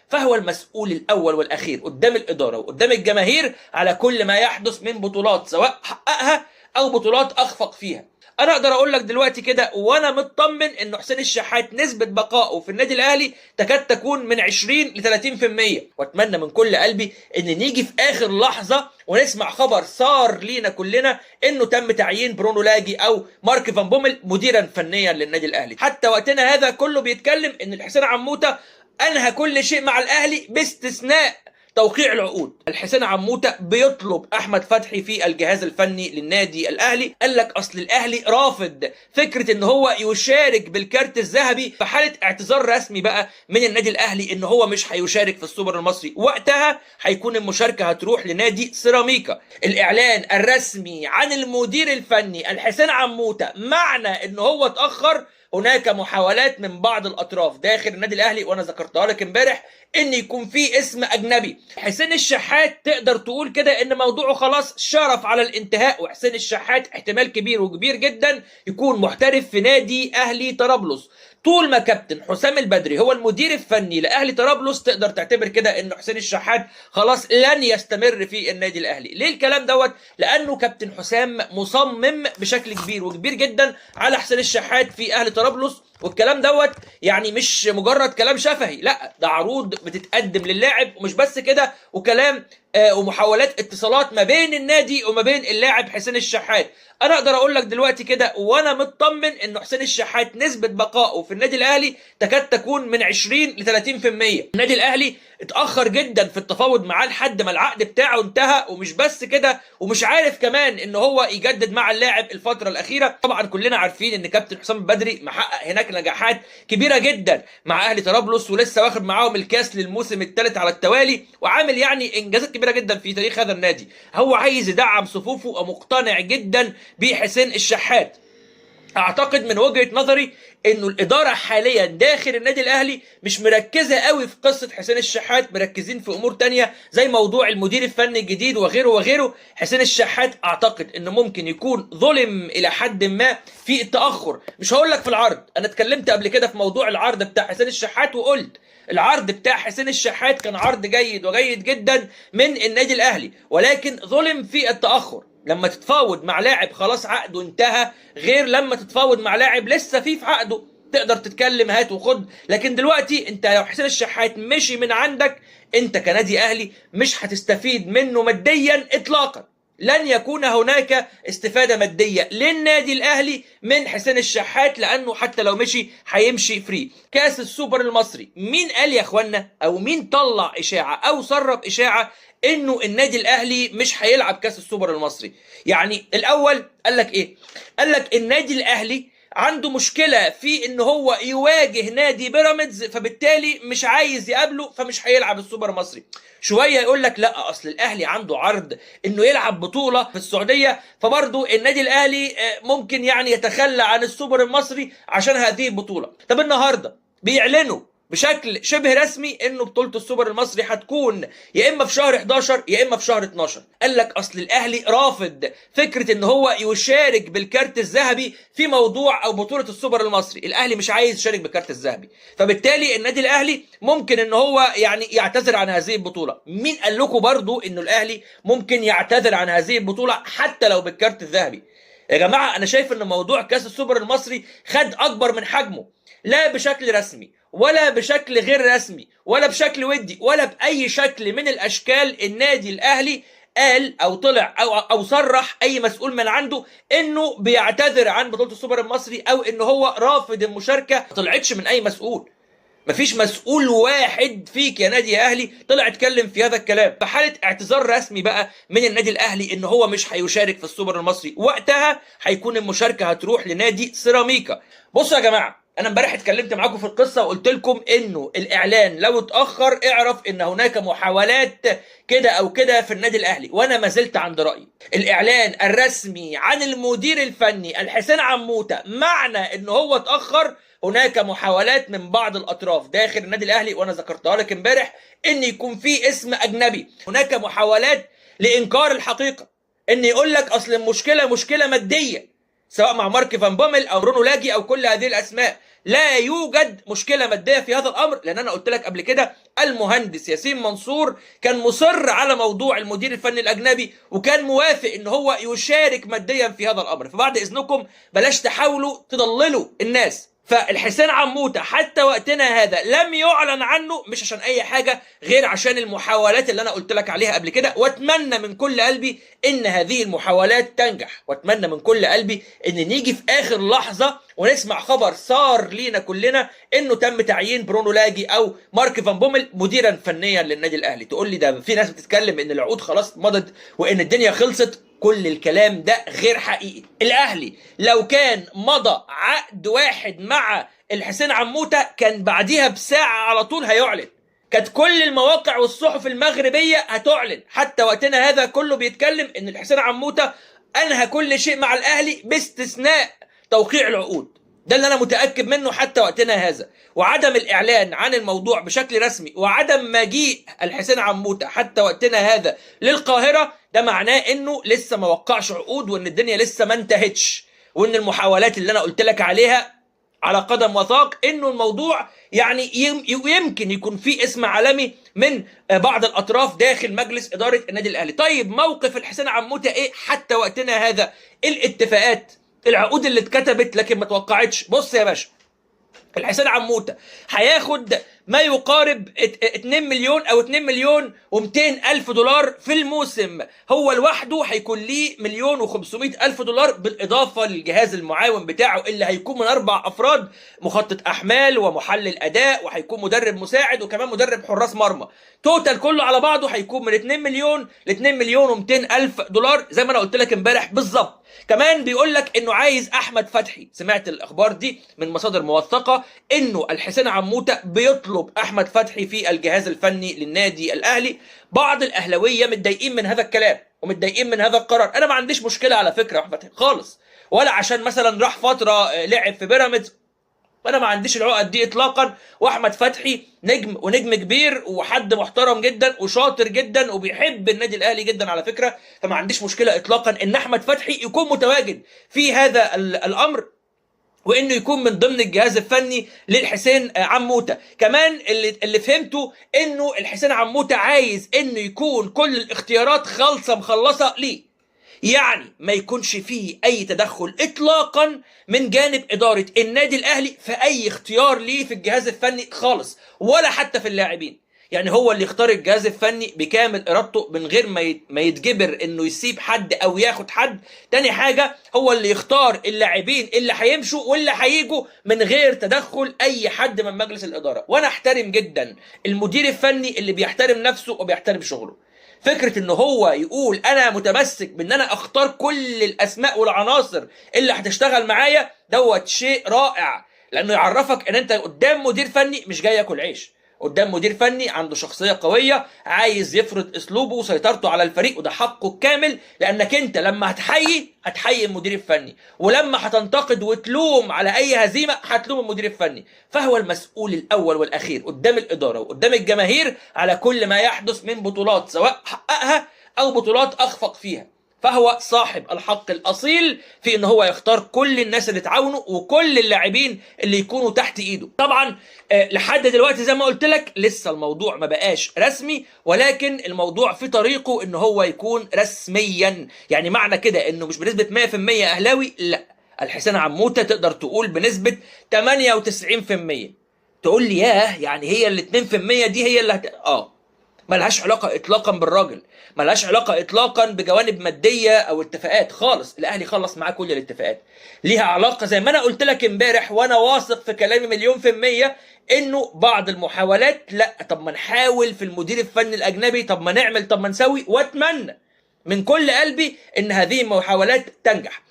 فهو المسؤول الاول والاخير قدام الادارة وقدام الجماهير على كل ما يحدث من بطولات، سواء حققها او بطولات اخفق فيها. انا اقدر اقول لك دلوقتي كده وانا مطمن ان حسين الشحات نسبه بقائه في النادي الاهلي تكاد تكون من 20 ل 30%، واتمنى من كل قلبي ان نيجي في اخر لحظة ونسمع خبر صار لينا كلنا انه تم تعيين برونو لاجي او مارك فان بومل مديرا فنيا للنادي الاهلي. حتى وقتنا هذا كله بيتكلم ان الحسين عموتة انهى كل شيء مع الاهلي باستثناء توقيع العقود. الحسين عموتة بيطلب احمد فتحي في الجهاز الفني للنادي الاهلي، قال لك اصل الاهلي رافض فكرة ان هو يشارك بالكارت الذهبي في حاله اعتذار رسمي بقى من النادي الاهلي ان هو مش هيشارك في السوبر المصري، وقتها هيكون المشاركة هتروح لنادي سيراميكا. الاعلان الرسمي عن المدير الفني الحسين عموتة معنى ان هو اتاخر. هناك محاولات من بعض الاطراف داخل النادي الاهلي، وانا ذكرتها لك امبارح، ان يكون في اسم اجنبي. حسين الشحات تقدر تقول كده ان موضوعه خلاص شرف على الانتهاء، وحسين الشحات احتمال كبير وكبير جدا يكون محترف في نادي اهلي طرابلس. طول ما كابتن حسام البدري هو المدير الفني لاهلي طرابلس تقدر تعتبر كده ان حسين الشحات خلاص لن يستمر في النادي الاهلي. ليه الكلام دوت؟ لانه كابتن حسام مصمم بشكل كبير وكبير جدا على حسين الشحات في اهلي طرابلس، والكلام دوت يعني مش مجرد كلام شفهي، لا ده عروض بتتقدم للاعب، ومش بس كده، وكلام ومحاولات اتصالات ما بين النادي وما بين اللاعب حسين الشحات. انا اقدر اقول لك دلوقتي كده وانا مطمن ان حسين الشحات نسبة بقائه في النادي الاهلي تكاد تكون من 20 ل 30%. النادي الاهلي اتاخر جدا في التفاوض معاه لحد ما العقد بتاعه انتهى، ومش بس كده، ومش عارف كمان ان هو يجدد مع اللاعب الفترة الاخيرة. طبعا كلنا عارفين ان كابتن حسام بدري محقق هناك نجاحات كبيرة جدا مع اهلي طرابلس، ولسه واخد معاهم الكاس للموسم الثالث على التوالي، وعامل يعني انجازات كبيرة جدا في تاريخ هذا النادي. هو عايز يدعم صفوفه ومقتنع جدا بحسين الشحات. اعتقد من وجهة نظري انه الادارة حاليا داخل النادي الاهلي مش مركزه قوي في قصة حسين الشحات، مركزين في امور تانية زي موضوع المدير الفني الجديد وغيره وغيره. حسين الشحات اعتقد انه ممكن يكون ظلم الى حد ما في التاخر. مش هقول لك في العرض، انا اتكلمت قبل كده في موضوع العرض بتاع حسين الشحات وقلت العرض بتاع حسين الشحات كان عرض جيد وجيد جدا من النادي الاهلي، ولكن ظلم في التاخر. لما تتفاوض مع لاعب خلاص عقده انتهى غير لما تتفاوض مع لاعب لسه فيه في عقده، تقدر تتكلم هات وخد. لكن دلوقتي انت لو حسين الشحات مشي من عندك انت كنادي اهلي مش هتستفيد منه ماديا اطلاقا، لن يكون هناك استفادة مادية للنادي الأهلي من حسين الشحات، لأنه حتى لو مشي هيمشي free. كاس السوبر المصري، مين قال يا اخوانا أو مين طلع إشاعة أو سرب إشاعة إنه النادي الأهلي مش هيلعب كاس السوبر المصري؟ يعني الأول قال لك إيه؟ قال لك النادي الأهلي عنده مشكلة في ان هو يواجه نادي بيراميدز، فبالتالي مش عايز يقابله فمش هيلعب السوبر المصري. شوية يقول لك لا اصل الاهلي عنده عرض انه يلعب بطولة في السعودية، فبرضه النادي الاهلي ممكن يعني يتخلى عن السوبر المصري عشان هذه البطولة. طب النهاردة بيعلنوا بشكل شبه رسمي انه بطولة السوبر المصري هتكون يا اما في شهر 11 يا اما في شهر 12. قال لك اصل الاهلي رافض فكرة ان هو يشارك بالكارت الذهبي في موضوع او بطولة السوبر المصري، الاهلي مش عايز يشارك بالكارت الذهبي، فبالتالي النادي الاهلي ممكن ان هو يعني يعتذر عن هذه البطولة. مين قال لكم برضو انه الاهلي ممكن يعتذر عن هذه البطولة حتى لو بالكارت الذهبي؟ يا جماعة انا شايف ان موضوع كاس السوبر المصري خد اكبر من حجمه، لا بشكل رسمي ولا بشكل غير رسمي ولا بشكل ودي ولا بأي شكل من الأشكال. النادي الأهلي قال أو طلع أو صرح أي مسؤول من عنده إنه بيعتذر عن بطولة السوبر المصري أو إنه هو رافض المشاركة، ما طلعتش من أي مسؤول. مفيش مسؤول واحد فيك يا نادي يا اهلي طلع اتكلم في هذا الكلام. في حاله اعتذار رسمي بقى من النادي الاهلي ان هو مش هيشارك في السوبر المصري، وقتها هيكون المشاركة هتروح لنادي سيراميكا. بصوا يا جماعة، انا امبارح اتكلمت معاكم في القصة وقلت لكم انه الاعلان لو اتاخر اعرف ان هناك محاولات كده او كده في النادي الاهلي، وانا ما زلت عند رايي. الاعلان الرسمي عن المدير الفني الحسين عموتة معنى ان هو اتاخر، هناك محاولات من بعض الاطراف داخل النادي الاهلي، وانا ذكرتها لك امبارح، ان يكون في اسم اجنبي. هناك محاولات لانكار الحقيقة، ان يقول لك اصل المشكلة مشكلة مادية، سواء مع مارك فان بومل او رونو لاجي او كل هذه الاسماء. لا يوجد مشكلة مادية في هذا الامر، لان انا قلت لك قبل كده المهندس ياسين منصور كان مصر على موضوع المدير الفني الاجنبي، وكان موافق ان هو يشارك ماديا في هذا الامر. فبعد اذنكم بلاش تحاولوا تضللوا الناس. فالحسين عموتة حتى وقتنا هذا لم يعلن عنه، مش عشان اي حاجة غير عشان المحاولات اللي انا قلت لك عليها قبل كده. واتمنى من كل قلبي ان هذه المحاولات تنجح، واتمنى من كل قلبي ان نيجي في اخر لحظة ونسمع خبر صار لينا كلنا انه تم تعيين برونو لاجي او مارك فان بومل مديرا فنيا للنادي الاهلي. تقول لي ده في ناس بتتكلم ان العقود خلاص مضت وان الدنيا خلصت، كل الكلام ده غير حقيقي. الاهلي لو كان مضى عقد واحد مع الحسين عموتة كان بعديها بساعة على طول هيعلن، كانت كل المواقع والصحف المغربية هتعلن. حتى وقتنا هذا كله بيتكلم ان الحسين عموتة انهى كل شيء مع الاهلي باستثناء توقيع العقود. ده اللي انا متاكد منه حتى وقتنا هذا. وعدم الاعلان عن الموضوع بشكل رسمي وعدم مجيء الحسين عموتة حتى وقتنا هذا للقاهره، ده معناه انه لسه ما وقعش عقود، وان الدنيا لسه ما انتهتش، وان المحاولات اللي انا قلت لك عليها على قدم وساق، انه الموضوع يعني يمكن يكون في اسم عالمي من بعض الاطراف داخل مجلس ادارة النادي الاهلي. طيب موقف الحسين عموتة ايه حتى وقتنا هذا؟ الاتفاقات، العقود اللي اتكتبت لكن ما توقعتش. بص يا باشا، الحسين عموتة هياخد ما يقارب 2 مليون او 2 مليون و200 الف دولار في الموسم، هو لوحده هيكون ليه 1,500,000 دولار، بالاضافة للجهاز المعاون بتاعه اللي هيكون من 4 افراد، مخطط احمال ومحلل اداء، وهيكون مدرب مساعد، وكمان مدرب حراس مرمى. total كله على بعضه هيكون من 2 مليون ل 2 مليون و200 الف دولار زي ما انا قلت لك امبارح بالظبط. كمان بيقول لك انه عايز احمد فتحي، سمعت الاخبار دي من مصادر موثقة انه الحسين عموتة بيطلب احمد فتحي في الجهاز الفني للنادي الاهلي. بعض الاهلاوية متضايقين من هذا الكلام ومتضايقين من هذا القرار. انا ما عنديش مشكلة على فكرة احمد فتحي خالص، ولا عشان مثلا راح فترة لعب في بيراميدز، انا ما عنديش العقد دي اطلاقا. واحمد فتحي نجم ونجم كبير وحد محترم جدا وشاطر جدا وبيحب النادي الاهلي جدا على فكرة، فما عنديش مشكلة اطلاقا ان احمد فتحي يكون متواجد في هذا الامر، وانه يكون من ضمن الجهاز الفني للحسين عموتة. كمان اللي فهمته انه الحسين عموتة عايز انه يكون كل الاختيارات خالصة مخلصة ليه، يعني ما يكونش فيه اي تدخل اطلاقا من جانب ادارة النادي الاهلي في اي اختيار ليه في الجهاز الفني خالص، ولا حتى في اللاعبين. يعني هو اللي يختار الجهاز الفني بكامل ارادته من غير ما يتجبر انه يسيب حد او ياخد حد. تاني حاجة، هو اللي يختار اللاعبين اللي هيمشوا واللي هيجوا من غير تدخل اي حد من مجلس الادارة. وانا احترم جدا المدير الفني اللي بيحترم نفسه وبيحترم شغله. فكرة ان هو يقول انا متمسك بان انا اختار كل الاسماء والعناصر اللي هتشتغل معايا، دوت شيء رائع، لانه يعرفك ان انت قدام مدير فني مش جاي ياكل عيش، قدام مدير فني عنده شخصية قوية عايز يفرض اسلوبه وسيطرته على الفريق، وده حقه الكامل. لانك انت لما هتحيي هتحيي المدير الفني، ولما هتنتقد وتلوم على اي هزيمة هتلوم المدير الفني، فهو المسؤول الاول والاخير قدام الادارة وقدام الجماهير على كل ما يحدث من بطولات سواء حققها او بطولات اخفق فيها. فهو صاحب الحق الاصيل في ان هو يختار كل الناس اللي تعاونه وكل اللاعبين اللي يكونوا تحت ايده. طبعا لحد دلوقتي زي ما قلت لك لسه الموضوع ما بقاش رسمي، ولكن الموضوع في طريقه ان هو يكون رسميا. يعني معنى كده انه مش بنسبة 100% اهلاوي، لا، الحسين عموتة تقدر تقول بنسبة 98%. تقول لي ياه، يعني هي ال 2% دي هي اللي ملهاش علاقة اطلاقا بالراجل، ملهاش علاقة اطلاقا بجوانب مادية او اتفاقات خالص. الاهلي خلص معاه كل الاتفاقات، ليها علاقة زي ما انا قلت لك امبارح، وانا واثق في كلامي 1,000,000% انه بعض المحاولات، لا طب ما نحاول في المدير الفني الاجنبي، طب ما نعمل، طب ما نسوي. واتمنى من كل قلبي ان هذه المحاولات تنجح.